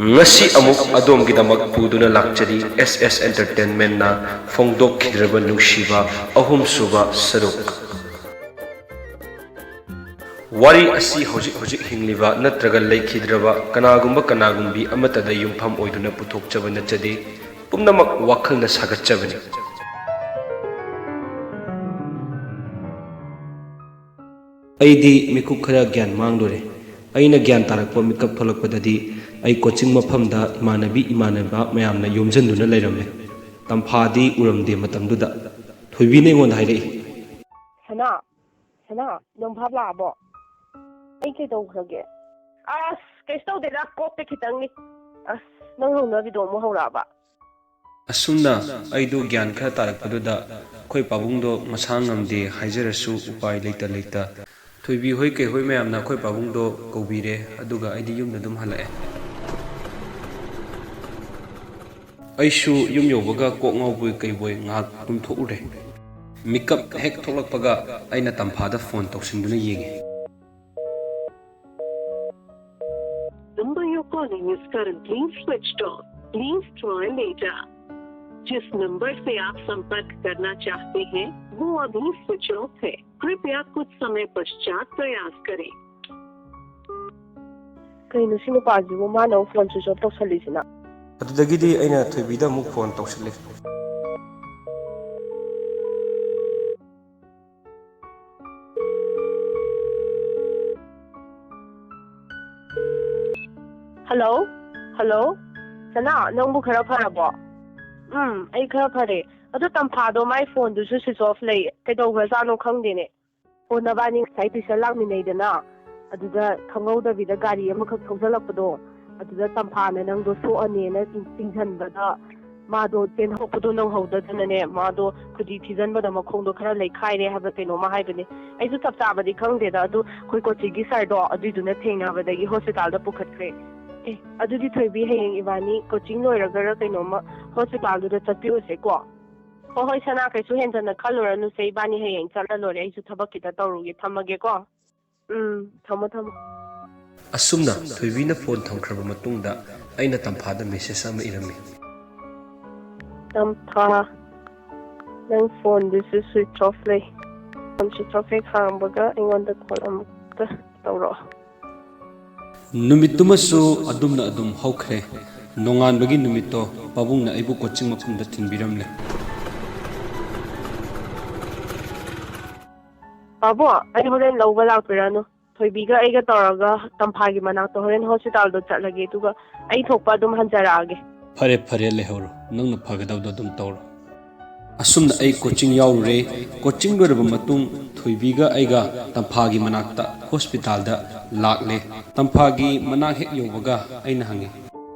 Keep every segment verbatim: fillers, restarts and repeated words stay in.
ꯉꯁꯤ ꯑꯃꯨꯛ ꯑꯗꯣꯝꯒꯤꯗꯃꯛ ꯄꯨꯗꯨꯅ ꯂꯥꯛꯆꯔꯤ ꯑꯦꯁ ꯑꯦꯁ ꯑꯦꯟꯇꯔꯇꯦꯟꯃꯦꯟꯅ ꯐꯣꯡꯗꯣꯛꯈꯤꯗ꯭ꯔꯕ ꯅꯨꯡꯁꯤꯕ ꯑꯍꯨꯝꯁꯨꯕ ꯁꯔꯨꯛ꯫ ꯋꯥꯔꯤ ꯑꯁꯤ ꯍꯧꯖꯤꯛ ꯍꯧꯖꯤꯛ ꯍꯤꯡꯂꯤꯕ ꯅꯠꯇ꯭ꯔꯒ ꯂꯩꯈꯤꯗ꯭ꯔꯕ ꯀꯅꯥꯒꯨꯝꯕ ꯀꯅꯥꯒꯨꯝꯕꯤ ꯑꯃꯠꯇꯗ ꯌꯨꯝꯐꯝ ꯑꯣꯏꯗꯨꯅ ꯄꯨꯊꯣꯛꯆꯕ ꯅꯠꯆꯗꯦ꯫ ꯄꯨꯝꯅꯃꯛ ꯋꯥꯈꯜꯅ ꯁꯥꯒꯠꯆꯕꯅꯤ꯫ ꯑꯩꯗꯤ ꯃꯤꯀꯨꯞ ꯈꯔ ꯒ꯭ꯌꯥꯟ ꯃꯥꯡꯂꯨꯔꯦ꯫ ꯑꯩꯅ ꯒ꯭ꯌꯥꯟ ꯇꯥꯔꯛꯄ ꯃꯤꯀꯞ ꯊꯣꯛꯂꯛꯄꯗꯗꯤ ꯑꯩ ꯀꯣꯆꯤꯡ ꯃꯐꯝꯗ ꯏꯃꯥꯟꯅꯕꯤ ꯏꯃꯥꯟꯅꯕ ꯃꯌꯥꯝꯅ ꯌꯣꯝꯁꯤꯟꯗꯨꯅ ꯂꯩꯔꯝꯃꯦ꯫ ꯇꯝꯐꯥꯗꯤ ꯎꯔꯝꯗꯦ ꯃꯇꯝꯗꯨꯗ꯫ ꯊꯣꯏꯕꯤꯅ ꯑꯩꯉꯣꯟꯗ ꯍꯥꯏꯔꯛꯏ꯫ ꯁꯅꯥ, ꯁꯅꯥ, ꯅꯪ ꯚꯥꯞ ꯂꯥꯛꯑꯕꯣ? ꯑꯩ ꯀꯩꯗꯧꯈ꯭ꯔꯒꯦ? ꯑꯁ, ꯀꯩꯁꯨ ꯇꯧꯗꯦꯗ, ꯀꯣꯛꯇ ꯈꯤꯇꯪꯅꯤ꯫ ꯑꯁ, ꯅꯪ ꯍꯧꯅꯕꯤꯗꯣ ꯑꯃꯨꯛ ꯍꯧꯔꯛꯑꯕ? ꯑꯁꯨꯝꯅ ꯑꯩꯗꯨ ꯒ꯭ꯌꯥꯟ ꯈꯔ ꯇꯥꯔꯛꯄꯗꯨꯗ ꯑꯩꯈꯣꯏ ꯄꯥꯕꯨꯡꯗꯣ ꯃꯁꯥ ꯉꯝꯗꯦ ꯍꯥꯏꯖꯔꯁꯨ ꯎꯄꯥꯏ ꯂꯩꯇ ꯂꯩꯇ ꯊꯣꯏꯕꯤ ꯍꯣꯏ ꯀꯩ ꯍꯣꯏ ꯃꯌꯥꯝꯅ ꯑꯩꯈꯣꯏ ꯄꯥꯕꯨꯡꯗꯣ ꯀꯧꯕꯤꯔꯦ, ꯑꯗꯨꯒ ꯑꯩꯗꯤ ꯌꯨꯝꯗ ꯑꯗꯨꯝ ꯍꯜꯂꯛꯑꯦ꯫ ꯑꯩꯁꯨ ꯌꯨꯝ ꯌꯧꯕꯒ ꯀꯣꯛ ꯉꯥꯎꯕꯣꯏ ꯀꯩꯕꯣꯏ ꯉꯥꯏꯍꯥꯛ ꯇꯨꯝꯊꯣꯛꯎꯔꯦ꯫ ꯃꯤꯀꯞ ꯍꯦꯛ ꯊꯣꯛꯂꯛꯄꯒ ꯑꯩꯅ ꯇꯝꯐꯥꯗ ꯐꯣꯟ ꯇꯧꯁꯤꯟꯗꯨꯅ ꯌꯦꯡꯉꯤ꯫ Number you're calling is currently switched off. Please try later. जिस नंबर से आप संपर्क करना चाहते हैं, वो अभी स्विच ऑफ है। कृपया कुछ समय पश्चात प्रयास करें। ꯀꯩꯅꯣ ꯁꯤ ꯅꯨꯄꯥꯁꯤꯕꯨ, ꯃꯥꯅ ꯑꯃꯨꯛ ꯐꯣꯟ ꯁ꯭ꯋꯤꯆ ꯑꯣꯐ ꯇꯧꯁꯜꯂꯤꯁꯤꯅ? ꯑꯗꯨꯗꯒꯤꯗꯤ ꯑꯩꯅ ꯊꯣꯏꯕꯤꯗ ꯑꯃꯨꯛ ꯐꯣꯟ ꯇꯧꯁꯤꯜꯂꯤ꯫ ꯍꯜꯂꯣ? ꯍꯜꯂꯣ? ꯁꯅꯥ, ꯅꯪꯕꯨ ꯈꯔ ꯐꯔꯕꯣ? ꯎꯝ, ꯑꯩ ꯈꯔ ꯐꯔꯦ꯫ ꯑꯗꯣ ꯇꯝꯐꯥꯗꯣ ꯃꯥꯏ ꯐꯣꯟꯗꯨꯁꯨ ꯁ꯭ꯋꯤꯆ ꯑꯣꯐ ꯂꯩ꯫ ꯀꯩꯗꯧꯈ꯭ꯔꯖꯥꯠꯅꯣ ꯈꯪꯗꯦꯅꯦ꯫ ꯑꯣ, ꯅꯕꯥꯅꯤ ꯉꯁꯥꯏ ꯇ꯭ꯌꯨꯁꯟ ꯂꯥꯛꯃꯤꯟꯅꯩꯗꯅ, ꯑꯗꯨꯗ ꯈꯪꯍꯧꯗꯕꯤꯗ ꯒꯥꯔꯤ ꯑꯃꯈꯛ ꯊꯧꯖꯜꯂꯛꯄꯗꯣ, ꯑꯗꯨꯗ ꯇꯝꯐꯥꯅ ꯅꯪꯗꯣ ꯁꯣꯛꯑꯅꯦꯅ ꯆꯤꯡꯁꯤꯟꯕꯗ ꯃꯥꯗꯣ ꯆꯦꯟꯊꯣꯛꯄꯗꯣ ꯅꯪꯍꯧꯗꯗꯅꯅꯦ, ꯃꯥꯗꯣ ꯈꯨꯗꯤ ꯊꯤꯖꯟꯕꯗ ꯃꯈꯣꯡꯗꯣ ꯈꯔ ꯂꯩꯈꯥꯏꯔꯦ ꯍꯥꯏꯕ ꯀꯩꯅꯣꯝꯃ ꯍꯥꯏꯕꯅꯦ꯫ ꯑꯩꯁꯨ ꯆꯞ ꯆꯥꯕꯗꯤ ꯈꯪꯗꯦꯗ, ꯑꯗꯨ ꯑꯩꯈꯣꯏ ꯀꯣꯆꯤꯡꯒꯤ ꯁꯥꯔꯗꯣ ꯑꯗꯨꯏꯗꯨꯅ ꯊꯦꯡꯅꯕꯗꯒꯤ ꯍꯣꯁꯄꯤꯇꯥꯜꯗ ꯄꯨꯈꯠꯈ꯭ꯔꯦ꯫ ꯑꯦ, ꯑꯗꯨꯗꯤ ꯊꯣꯏꯕꯤ, ꯍꯌꯦꯡ ꯏꯕꯥꯅꯤ ꯀꯣꯆꯤꯡ ꯂꯣꯏꯔꯒꯔ ꯀꯩꯅꯣꯝꯃ ꯍꯣꯁꯄꯤꯇꯥꯜꯗꯨꯗ ꯆꯠꯄꯤꯔꯨꯁꯦꯀꯣ꯫ ꯍꯣꯏ ꯍꯣꯏ ꯁꯅꯥ, ꯀꯩꯁꯨ ꯍꯦꯟꯖꯟꯅ ꯈꯜꯂꯨꯔꯅꯨꯁꯦ, ꯏꯕꯥꯅꯤ ꯍꯌꯦꯡ ꯆꯠꯂ ꯂꯣꯏꯔꯦ꯫ ꯑꯩꯁꯨ ꯊꯕꯛ ꯈꯤꯇ ꯇꯧꯔꯨꯒꯦ, ꯊꯝꯃꯒꯦꯀꯣ꯫ ꯎꯝ, ꯊꯝꯃꯣ ꯊꯝꯃꯣ꯫ ꯑꯁꯨꯝꯅ ꯊꯣꯏꯕꯤꯅ ꯐꯣꯟ ꯊꯝꯈ꯭ꯔꯕ ꯃꯇꯨꯡꯗ ꯑꯩꯅ ꯇꯝꯐꯥꯗ ꯃꯦꯁꯦꯖ ꯑꯃ ꯏꯔꯝꯃꯤ꯫ ꯇꯝꯐꯥ, ꯅꯪ ꯐꯣꯟꯗꯨꯁꯨ ꯁ꯭ꯋꯤꯆ ꯑꯣꯐ ꯂꯩ꯫ ꯐꯣꯟ ꯁ꯭ꯋꯤꯆ ꯑꯣꯐ ꯍꯦꯛ ꯍꯥꯡꯕꯒ ꯑꯩꯉꯣꯟꯗ ꯀꯣꯜ ꯑꯃꯨꯛꯇ ꯇꯧꯔꯛꯑꯣ꯫ ꯅꯨꯃꯤꯠꯇꯨꯃꯁꯨ ꯑꯗꯨꯝꯅ ꯑꯗꯨꯝ ꯍꯧꯈ꯭ꯔꯦ꯫ ꯅꯣꯡꯉꯥꯟꯕꯒꯤ ꯅꯨꯃꯤꯠꯇꯣ ꯄꯥꯕꯨꯡꯅ ꯑꯩꯕꯨ ꯀꯣꯆꯤꯡ ꯃꯐꯝꯗ ꯊꯤꯟꯕꯤꯔꯝꯂꯦ꯫ ꯄꯥꯕꯨꯡ, ꯑꯩ ꯍꯣꯔꯦꯟ ꯂꯧꯕ ꯂꯥꯛꯄꯤꯔꯅꯨ꯫ ꯊꯣꯏꯕꯤꯒ ꯑꯩꯒ ꯇꯧꯔꯒ ꯇꯝꯐꯥꯒꯤ ꯃꯅꯥꯛꯇ ꯍꯣꯔꯦꯟ ꯍꯣꯁꯄꯤꯇꯥꯜꯗꯣ ꯆꯠꯂꯒꯦ, ꯑꯗꯨꯒ ꯑꯩ ꯊꯣꯛꯄ ꯑꯗꯨꯝ ꯍꯟꯖꯔꯛꯑꯒꯦ꯫ ꯐꯔꯦ ꯐꯔꯦ, ꯂꯩꯍꯧꯔꯣ, ꯅꯪꯅ ꯐꯒꯗꯕꯗꯣ ꯑꯗꯨꯝ ꯇꯧꯔꯣ꯫ ꯑꯁꯨꯝꯅ ꯑꯩ ꯀꯣꯆꯤꯡ ꯌꯥꯎꯔꯨꯔꯦ꯫ ꯀꯣꯆꯤꯡ ꯂꯣꯏꯔꯕ ꯃꯇꯨꯡ ꯊꯣꯏꯕꯤꯒ ꯑꯩꯒ ꯇꯝꯐꯥꯒꯤ ꯃꯅꯥꯛꯇ ꯍꯣꯁꯄꯤꯇꯥꯜꯗ ꯂꯥꯛꯂꯦ꯫ ꯇꯝꯐꯥꯒꯤ ꯃꯅꯥꯛ ꯍꯦꯛ ꯌꯧꯕꯒ ꯑꯩꯅ ꯍꯪꯉꯤ꯫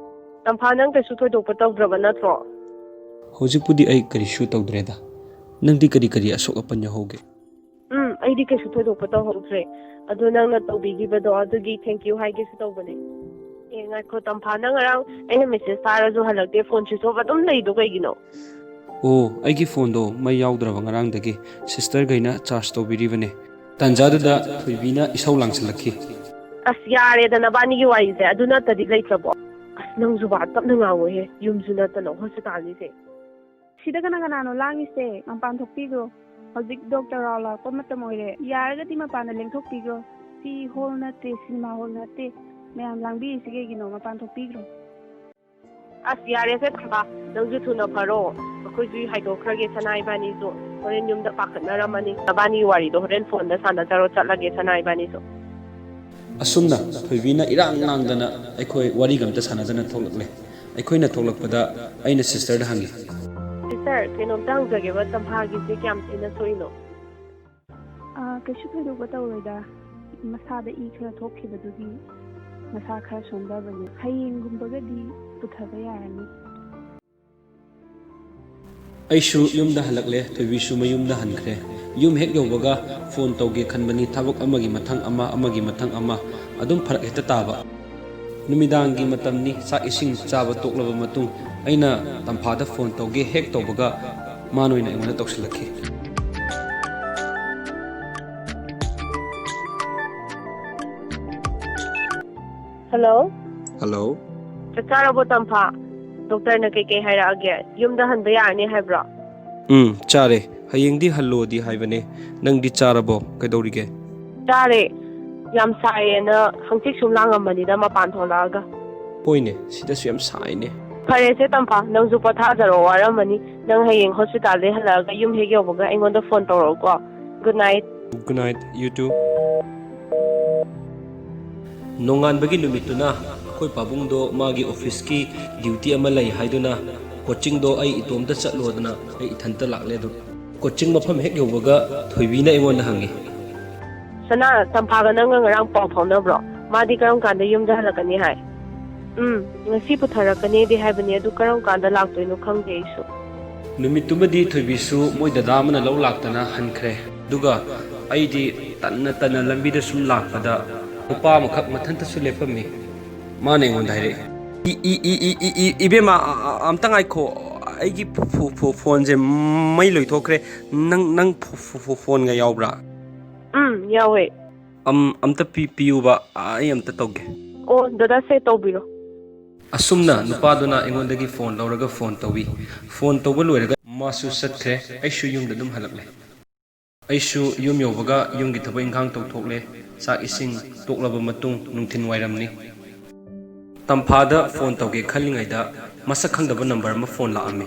ꯇꯝꯐꯥ, ꯅꯪ ꯀꯩꯁꯨ ꯊꯣꯏꯗꯣꯛꯄ ꯇꯧꯗ꯭ꯔꯕ ꯅꯠꯇ꯭ꯔꯣ? ꯍꯧꯖꯤꯛꯄꯨꯗꯤ ꯑꯩ ꯀꯔꯤꯁꯨ ꯇꯧꯗ꯭ꯔꯦꯗ꯫ ꯅꯪꯗꯤ ꯀꯔꯤ ꯀꯔꯤ ꯑꯁꯣꯛ ꯑꯄꯟ ꯌꯥꯎꯍꯧꯒꯦ? ꯎꯝ, ꯑꯩꯗꯤ ꯀꯩꯁꯨ ꯊꯣꯏꯗꯣꯛꯄ ꯇꯧꯍꯧꯗ꯭ꯔꯦ꯫ ꯑꯗꯣ ꯅꯪꯅ ꯇꯧꯕꯤꯈꯤꯕꯗꯣ ꯑꯗꯨꯒꯤ thank you ꯍꯥꯏꯒꯦꯁꯨ ꯇꯧꯕꯅꯦ꯫ ꯑꯦ, ꯉꯥꯏꯈꯣ ꯇꯝꯐꯥ, ꯅꯪ ꯉꯔꯥꯡ ꯑꯩꯅ ꯃꯦꯁꯦꯖ ꯊꯥꯔꯁꯨ ꯍꯜꯂꯛꯇꯦ, ꯐꯣꯟ ꯁ꯭ꯋꯤꯆ ꯑꯣꯐ ꯑꯗꯨꯝ ꯂꯩꯗꯣ ꯀꯩꯒꯤꯅꯣ? ꯑꯣ, ꯑꯩꯒꯤ ꯐꯣꯟꯗꯣ ꯃꯩ ꯌꯥꯎꯗ꯭ꯔꯕ ꯉꯔꯥꯡꯗꯒꯤ꯫ ꯁꯤꯁꯇꯔꯈꯩꯅ ꯆꯥꯔꯖ ꯇꯧꯕꯤꯔꯤꯕꯅꯦ꯫ ꯇꯥꯟꯖꯥꯗꯨꯗ ꯊꯣꯏꯕꯤꯅ ꯏꯁꯧ ꯂꯥꯡꯁꯤꯜꯂꯛꯈꯤ꯫ ꯑꯁ, ꯌꯥꯔꯦꯗ ꯅꯕꯥꯅꯤꯒꯤ ꯋꯥꯔꯤꯁꯦ, ꯑꯗꯨ ꯅꯠꯇꯗꯤ ꯂꯩꯇ꯭ꯔꯕꯣ? ꯑꯁ, ꯅꯪꯁꯨꯕ ꯇꯞꯅ ꯉꯥꯡꯉꯨꯍꯦ, ꯌꯨꯝꯁꯨ ꯅꯠꯇꯅ ꯍꯣꯁꯄꯤꯇꯥꯜꯒꯤꯁꯦ꯫ ꯁꯤꯗ ꯀꯅꯥ ꯀꯅꯥꯅꯣ ꯂꯥꯡꯉꯤꯁꯦ? ꯃꯄꯥꯟ ꯊꯣꯛꯄꯤꯈ꯭ꯔꯣ꯫ ꯍꯧꯖꯤꯛ ꯗꯣꯛꯇꯔ ꯔꯥꯎ ꯂꯥꯛꯄ ꯃꯇꯝ ꯑꯣꯏꯔꯦ꯫ ꯌꯥꯔꯒꯗꯤ ꯃꯄꯥꯟꯗ ꯂꯦꯡꯊꯣꯛꯄꯤꯈ꯭ꯔꯣ꯫ ꯁꯤ ꯍꯣꯜ ꯅꯠꯇꯦ, ꯁꯤꯅꯦꯃꯥ ꯍꯣꯜ ꯅꯠꯇꯦ꯫ ꯃꯌꯥꯝ ꯂꯥꯡꯕꯤꯔꯤꯁꯤ ꯀꯩꯒꯤꯅꯣ? ꯃꯄꯥꯟ ꯊꯣꯛꯄꯤꯈ꯭ꯔꯣ꯫ ꯑꯁ, ꯌꯥꯔꯦꯁꯦ ꯇꯝꯐꯥ, ꯅꯪꯁꯨ ꯊꯨꯅ ꯐꯔꯣ꯫ ꯑꯩꯈꯣꯏꯁꯨ ꯍꯥꯏꯗꯣꯛꯈ꯭ꯔꯒꯦ ꯁꯅꯥ ꯏꯕꯥꯅꯤꯁꯨ꯫ ꯍꯣꯔꯦꯟ ꯌꯨꯝꯗ ꯄꯥꯈꯠꯅꯔꯝꯃꯅꯤ꯫ ꯅꯕꯥꯅꯤꯒꯤ ꯋꯥꯔꯤꯗꯣ ꯍꯣꯔꯦꯟ ꯐꯣꯟꯗ ꯁꯥꯟꯅꯖꯔꯣ, ꯆꯠꯂꯒꯦ ꯁꯅꯥ ꯏꯕꯥꯅꯤꯁꯨ꯫ ꯑꯁꯨꯝꯅ ꯊꯣꯏꯕꯤꯅ ꯏꯔꯥꯡ ꯂꯥꯡꯗꯅ ꯑꯩꯈꯣꯏ ꯋꯥꯔꯤꯒ ꯑꯝꯇ ꯁꯥꯟꯅꯗꯅ ꯊꯣꯛꯂꯛꯂꯦ꯫ ꯑꯩꯈꯣꯏꯅ ꯊꯣꯛꯂꯛꯄꯗ ꯑꯩꯅ ꯁꯤꯁꯇꯔꯗ ꯍꯪꯉꯤ꯫ ꯁꯤꯁꯇꯔ, ꯀꯩꯅꯣꯝꯇ ꯍꯪꯖꯒꯦꯕ, ꯇꯝꯐꯥꯒꯤꯁꯦ ꯀꯌꯥꯝ ꯊꯤꯅ ꯁꯣꯛꯏꯅꯣ? ꯑꯥ, ꯀꯩꯁꯨ ꯊꯣꯏꯗꯣꯛꯄ ꯇꯧꯔꯣꯏꯗ꯫ ꯃꯁꯥꯗ ꯏ ꯈꯔ ꯊꯣꯛꯈꯤꯕꯗꯨꯒꯤ ꯃꯁꯥ ꯈꯔ ꯁꯣꯟꯊꯕꯅꯤ꯫ ꯍꯌꯦꯡꯒꯨꯝꯕꯒꯗꯤ ꯄꯨꯊꯕ ꯌꯥꯔꯅꯤ꯫ ꯑꯩꯁꯨ ꯌꯨꯝꯗ ꯍꯜꯂꯛꯂꯦ, ꯊꯣꯏꯕꯤꯁꯨ ꯃꯌꯨꯝꯗ ꯍꯟꯈ꯭ꯔꯦ꯫ ꯌꯨꯝ ꯍꯦꯛ ꯌꯧꯕꯒ ꯐꯣꯟ ꯇꯧꯒꯦ ꯈꯟꯕꯅꯤ, ꯊꯕꯛ ꯑꯃꯒꯤ ꯃꯊꯪ ꯑꯃ, ꯑꯃꯒꯤ ꯃꯊꯪ ꯑꯃ, ꯑꯗꯨꯝ ꯐꯔꯛ ꯍꯦꯛꯇ ꯇꯥꯕ꯫ ꯅꯨꯃꯤꯗꯥꯡꯒꯤ ꯃꯇꯝꯅꯤ, ꯆꯥꯛ ꯏꯁꯤꯡ ꯆꯥꯕ ꯇꯣꯛꯂꯕ ꯃꯇꯨꯡ ꯑꯩꯅ ꯇꯝꯐꯥꯗ ꯐꯣꯟ ꯇꯧꯒꯦ ꯍꯦꯛ ꯇꯧꯕꯒ ꯃꯥꯅ ꯑꯣꯏꯅ ꯑꯩꯉꯣꯟꯗ ꯇꯧꯁꯤꯜꯂꯛꯈꯤ꯫ ꯍꯜꯂꯣ꯫ ꯍꯜꯂꯣ꯫ ꯆꯥꯛ ꯆꯥꯔꯕꯣ, ꯇꯝꯐꯥ? ꯗꯣꯛꯇꯔꯅ ꯀꯩꯀꯩ ꯍꯥꯏꯔꯛꯑꯒꯦ? ꯌꯨꯝꯗ ꯍꯟꯕ ꯌꯥꯔꯅꯤ ꯍꯥꯏꯕ꯭ꯔꯣ? ꯎꯝ, ꯆꯥꯔꯦ꯫ ꯍꯌꯦꯡꯗꯤ ꯍꯜꯂꯣꯗꯤ ꯍꯥꯏꯕꯅꯦ꯫ ꯅꯪꯗꯤ ꯆꯥꯔꯕꯣ? ꯀꯩꯗꯧꯔꯤꯒꯦ? ꯆꯥꯔꯦ꯫ ꯌꯥꯝ ꯁꯥꯏꯌꯦꯅ ꯍꯪꯆꯤꯠ ꯁꯨꯝ ꯂꯥꯡꯉꯝꯕꯅꯤꯗ, ꯃꯄꯥꯟ ꯊꯣꯛꯂꯛꯑꯒ꯫ ꯍꯣꯏꯅꯦ, ꯁꯤꯗꯁꯨ ꯌꯥꯝ ꯁꯥꯏꯅꯦ꯫ ꯐꯔꯦꯁꯦ, ꯇꯝꯐꯥ, ꯅꯪꯁꯨ ꯄꯣꯊꯥꯖꯔꯣ, ꯋꯥꯔꯝꯃꯅꯤ꯫ ꯅꯪ ꯍꯌꯦꯡ ꯍꯣꯁꯄꯤꯇꯥꯜꯗꯩ ꯍꯜꯂꯛꯑꯒ ꯌꯨꯝ ꯍꯦꯛ ꯌꯧꯕꯒ ꯑꯩꯉꯣꯟꯗ ꯐꯣꯟ ꯇꯧꯔꯛꯎꯀꯣ꯫ Good night꯫ Good night, you too꯫ ꯅꯣꯡꯉꯥꯟꯕꯒꯤ ꯅꯨꯃꯤꯠꯇꯨꯅ ꯑꯩꯈꯣꯏ ꯄꯥꯕꯨꯡꯗꯣ ꯃꯥꯒꯤ ꯑꯣꯐꯤꯁꯀꯤ ꯗ꯭ꯌꯨꯇꯤ ꯑꯃ ꯂꯩ ꯍꯥꯏꯗꯨꯅ ꯀꯣꯆꯤꯡꯗꯣ ꯑꯩ ꯏꯇꯣꯝꯇ ꯆꯠꯂꯣꯗꯅ ꯑꯩ ꯏꯊꯟꯇ ꯂꯥꯛꯂꯦ꯫ ꯑꯗꯨ ꯀꯣꯆꯤꯡ ꯃꯐꯝ ꯍꯦꯛ ꯌꯧꯕꯒ ꯊꯣꯏꯕꯤꯅ ꯑꯩꯉꯣꯟꯗ ꯍꯪꯉꯤ꯫ ꯁꯅꯥ, ꯇꯝꯐꯥꯒ ꯅꯪꯒ ꯉꯔꯥꯡ ꯄꯥꯎ ꯐꯥꯎꯅꯕ꯭ꯔꯣ? ꯃꯥꯗꯤ ꯀꯔꯝ ꯀꯥꯟꯗ ꯌꯨꯝꯗ ꯍꯜꯂꯛꯀꯅꯤ ꯍꯥꯏ? ꯎꯝ, ꯉꯁꯤ ꯄꯨꯊꯔꯛꯀꯅꯤꯗꯤ ꯍꯥꯏꯕꯅꯤ, ꯑꯗꯨ ꯀꯔꯝ ꯀꯥꯟꯗ ꯂꯥꯛꯇꯣꯏꯅꯣ ꯈꯪꯗꯦ ꯑꯩꯁꯨ꯫ ꯅꯨꯃꯤꯠꯇꯨꯃꯗꯤ ꯊꯣꯏꯕꯤꯁꯨ ꯃꯣꯏ ꯗꯗꯥ ꯑꯃꯅ ꯂꯧ ꯂꯥꯛꯇꯅ ꯍꯟꯈ꯭ꯔꯦ꯫ ꯑꯗꯨꯒ ꯑꯩꯗꯤ ꯇꯟꯅ ꯇꯟꯅ ꯂꯝꯕꯤꯗ ꯁꯨꯝ ꯂꯥꯛꯄꯗ ꯅꯨꯄꯥ ꯑꯃꯈꯛ ꯃꯊꯟꯇꯁꯨ ꯂꯦꯞꯄꯝꯃꯤ꯫ ꯃꯥꯅ ꯑꯩꯉꯣꯟꯗ ꯍꯥꯏꯔꯛꯏ, "E-, E-, E-, E-, E-, E-, ꯏꯕꯦꯝꯃ, ꯑ-, ꯑ-, ꯑꯝꯇ ꯉꯥꯏꯈꯣ, ꯑꯩꯒꯤ ꯐꯣ-, ꯐꯣ-, ꯐꯣ-, ꯐꯣꯟꯁꯦ ꯃꯩ ꯂꯣꯏꯊꯣꯛꯈ꯭ꯔꯦ, ꯅꯪ, ꯅꯪ ꯐꯣ-, ꯐꯣ-, ꯐꯣ-, ꯐꯣꯟꯒ ꯌꯥꯎꯕ꯭ꯔꯥ?" ꯎꯝ, ꯌꯥꯎꯋꯦ꯫ ꯑꯝ-, ꯑꯝꯇ ꯄꯤ-, ꯄꯤꯌꯨꯕ, ꯑꯩ ꯑꯝꯇ ꯇꯧꯒꯦ꯫ ꯑꯣ, ꯗꯗꯥ, ꯁꯦ ꯇꯧꯕꯤꯔꯣ꯫ ꯑꯁꯨꯝꯅ ꯅꯨꯄꯥꯗꯨꯅ ꯑꯩꯉꯣꯟꯗꯒꯤ ꯐꯣꯟ ꯂꯧꯔꯒ ꯐꯣꯟ ꯇꯧꯏ꯫ ꯐꯣꯟ ꯇꯧꯕ ꯂꯣꯏꯔꯒ ꯃꯥꯁꯨ ꯆꯠꯈ꯭ꯔꯦ, ꯑꯩꯁꯨ ꯌꯨꯝꯗ ꯑꯗꯨꯝ ꯍꯜꯂꯛꯂꯦ꯫ ꯑꯩꯁꯨ ꯌꯨꯝ ꯌꯧꯕꯒ ꯌꯨꯝꯒꯤ ꯊꯕꯛ ꯏꯪꯈꯥꯡ ꯇꯧꯊꯣꯛꯂꯦ꯫ ꯆꯥꯛ ꯏꯁꯤꯡ ꯇꯣꯛꯂꯕ ꯃꯇꯨꯡ ꯅꯨꯡꯊꯤꯜ ꯋꯥꯏꯔꯝꯅꯤ꯫ ꯇꯝꯐꯥꯗ ꯐꯣꯟ ꯇꯧꯒꯦ ꯈꯜꯂꯤꯉꯩꯗ ꯃꯁꯛ ꯈꯪꯗꯕ ꯅꯝꯕꯔ ꯑꯃ ꯐꯣꯟ ꯂꯥꯛꯑꯝꯃꯤ꯫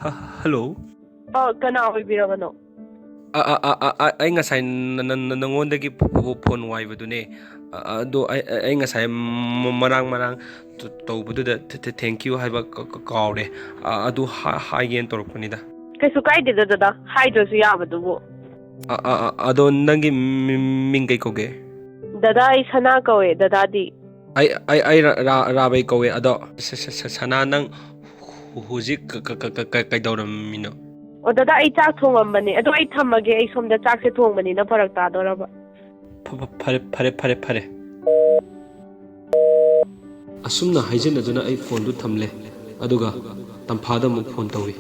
ꯍ-, ꯍꯜꯂꯣ꯫ ꯑ, ꯀꯅꯥ ꯑꯣꯏꯕꯤꯔꯕꯅꯣ? ꯑ, ꯑ, ꯑ, ꯑ, ꯑ, ꯑꯩ ꯉꯁꯥꯏ ꯅ-, ꯅ-, ꯅ-, ꯅꯉꯣꯟꯗꯒꯤ ꯐꯣ-, ꯐꯣ-, ꯐꯣꯟ ꯋꯥꯏꯕꯗꯨꯅꯦ꯫ ꯑ, ꯑꯗꯣ ꯑꯩ, ꯑꯩ, ꯑꯩ ꯉꯁꯥꯏ ꯃ-, ꯃꯔꯥꯡ ꯃꯔꯥꯡ ꯇ-, ꯇꯧꯕꯗꯨꯗ ꯊ-, ꯊ-, thank you ꯍꯥꯏꯕ ꯀ-, ꯀ-, ꯀꯥꯎꯔꯦ꯫ ꯑ, ꯑꯗꯨ ꯍꯥ-, ꯍꯥꯏꯒꯦꯅ ꯇꯧꯔꯛꯄꯅꯤꯗ꯫ ꯀꯩꯁꯨ ꯀꯥꯏꯗꯦꯗ, ꯗꯗꯥ꯫ ꯍꯥꯏꯗ꯭ꯔꯁꯨ ꯌꯥꯕꯗꯨꯕꯨ꯫ ꯑ, ꯑ, ꯑ, ꯑꯗꯣ ꯅꯪꯒꯤ ꯃꯤ-, ꯃꯤꯡ ꯀꯩ ꯀꯧꯒꯦ? ꯗꯗꯥ, ꯑꯩ ꯁꯅꯥ ꯀꯧꯋꯦ, ꯗꯗꯥꯗꯤ? ꯑꯩ, ꯑꯩ, ꯑꯩ ꯔꯥ-, ꯔꯥ-, ꯔꯥꯕꯩ ꯀꯧꯋꯦ꯫ ꯑꯗꯣ ꯁ-, ꯁ-, ꯁ-, ꯁꯅꯥ, ꯅꯪ ꯍꯨ-, ꯍꯨꯖꯤꯛ ꯀ-, ꯀ-, ꯀ-, ꯀ-, ꯀ-, ꯀꯩꯗꯧꯔꯝꯃꯤꯅꯣ? ꯑꯣ, ꯗꯗꯥ, ꯑꯩ ꯆꯥꯛ ꯊꯣꯡꯉꯝꯕꯅꯦ꯫ ꯑꯗꯣ ꯑꯩ ꯊꯝꯃꯒꯦ, ꯑꯩ ꯁꯣꯝꯗ ꯆꯥꯛꯁꯦ ꯊꯣꯡꯕꯅꯤꯅ ꯐꯔꯛ ꯇꯥꯗꯣꯔꯕ꯫ ꯐ-, ꯐ-, ꯐꯔꯦ, ꯐꯔꯦ, ꯐꯔꯦ, ꯐꯔꯦ꯫ ꯑꯁꯨꯝꯅ ꯍꯥꯏꯖꯤꯟꯅꯗꯨꯅ ꯑꯩ ꯐꯣꯟꯗꯨ ꯊꯝꯂꯦ, ꯑꯗꯨꯒ ꯇꯝꯐꯥꯗ ꯑꯃꯨꯛ ꯐꯣꯟ ꯇꯧꯏ꯫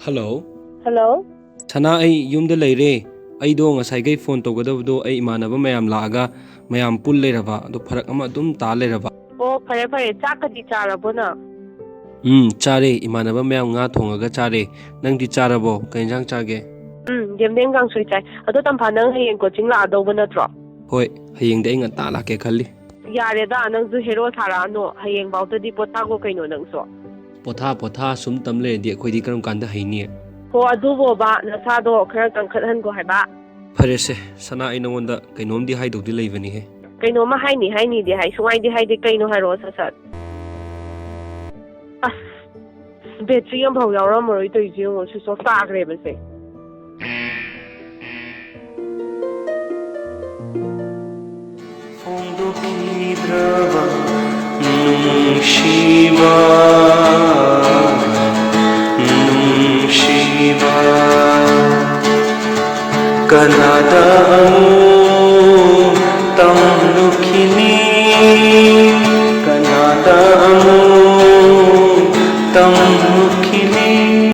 ꯍꯜꯂꯣ꯫ ꯍꯜꯂꯣ꯫ ꯁꯅꯥ, ꯑꯩ ꯌꯨꯝꯗ ꯂꯩꯔꯦ꯫ ꯑꯩꯗꯣ ꯉꯁꯥꯏꯈꯩ ꯐꯣꯟ ꯇꯧꯒꯗꯕꯗꯣ ꯑꯩ ꯏꯃꯥꯟꯅꯕ ꯃꯌꯥꯝ ꯂꯥꯛꯑꯒ ꯃꯌꯥꯝ ꯄꯨꯜ ꯂꯩꯔꯕ, ꯑꯗꯣ ꯐꯔꯛ ꯑꯃ ꯑꯗꯨꯝ ꯇꯥ ꯂꯩꯔꯕ꯫ ꯑꯣ, ꯐꯔꯦ ꯐꯔꯦ, ꯆꯥꯛꯀꯗꯤ ꯆꯥꯔꯕꯣ ꯅꯪ? ꯎꯝ, ꯆꯥꯔꯦ꯫ ꯏꯃꯥꯟꯅꯕ ꯃꯌꯥꯝ ꯉꯥ ꯊꯣꯡꯉꯒ ꯆꯥꯔꯦ꯫ ꯅꯪꯗꯤ ꯆꯥꯔꯕꯣ? ꯀꯩ ꯏꯟꯖꯥꯡ ꯆꯥꯒꯦ? ꯎꯝ, ꯌꯦꯟꯗꯦꯝ ꯀꯥꯡꯁꯣꯏ ꯆꯥꯏ꯫ ꯑꯗꯣ ꯇꯝꯐꯥ, ꯅꯪ ꯍꯌꯦꯡ ꯀꯣꯆꯤꯡ ꯂꯥꯛꯑꯗꯧꯕ ꯅꯠꯇ꯭ꯔꯣ? ꯍꯣꯏ, ꯍꯌꯦꯡꯗꯤ ꯑꯩ ꯉꯟꯇꯥ ꯂꯥꯛꯀꯦ ꯈꯜꯂꯤ꯫ ꯌꯥꯔꯦꯗ, ꯅꯪꯁꯨ ꯍꯦꯔꯣ ꯁꯥꯔꯛꯑꯅꯨ꯫ ꯍꯌꯦꯡꯐꯥꯎꯇꯗꯤ ꯄꯣꯊꯥꯒꯣ ꯀꯩꯅꯣ ꯅꯪꯁꯨ꯫ ꯄꯣꯊꯥ ꯄꯣꯊꯥ ꯁꯨꯝ ꯇꯝ ꯂꯩꯔꯗꯤ ꯑꯩꯈꯣꯏꯗꯤ ꯀꯔꯝ ꯀꯥꯟꯗ ꯍꯩꯅꯤ? ꯍꯣ, ꯑꯗꯨꯕꯣꯕ, ꯅꯁꯥꯗꯣ ꯈꯔ ꯀꯟꯈꯠꯍꯟꯒꯣ ꯍꯥꯏꯕ꯫ ꯐꯔꯦꯁꯦ, ꯁꯅꯥ, ꯑꯩ ꯅꯉꯣꯟꯗ ꯀꯩꯅꯣꯝꯗꯤ ꯍꯥꯏꯗꯧꯗꯤ ꯂꯩꯕꯅꯤꯍꯦ꯫ ꯀꯩꯅꯣꯝꯃ ꯍꯥꯏꯅꯤ ꯍꯥꯏꯅꯤꯗꯤ ꯍꯥꯏ, ꯁꯨꯡꯍꯥꯏꯗꯤ ꯍꯥꯏꯗꯦ꯫ ꯀꯩꯅꯣ ꯍꯥꯏꯔꯛꯑꯣ ꯁꯠ ꯁꯠ꯫ ꯑꯁ, ꯕꯦꯇ꯭ꯔꯤ ꯑꯃꯐꯥꯎ ꯌꯥꯎꯔꯝꯃꯔꯣꯏ ꯇꯧꯔꯤꯁꯦ ꯌꯦꯡꯉꯣ, ꯁ꯭ꯋꯤꯆ ꯑꯣꯐ ꯇꯥꯈ꯭ꯔꯦꯕꯁꯦ꯫ ꯐꯣꯡꯗꯣꯛꯈꯤꯗ꯭ꯔꯕ ꯅꯨꯡꯁꯤꯕ, ꯅꯨꯡꯁꯤꯕ, ꯀꯅꯥꯗ ꯑꯃꯨꯛ ꯇꯝ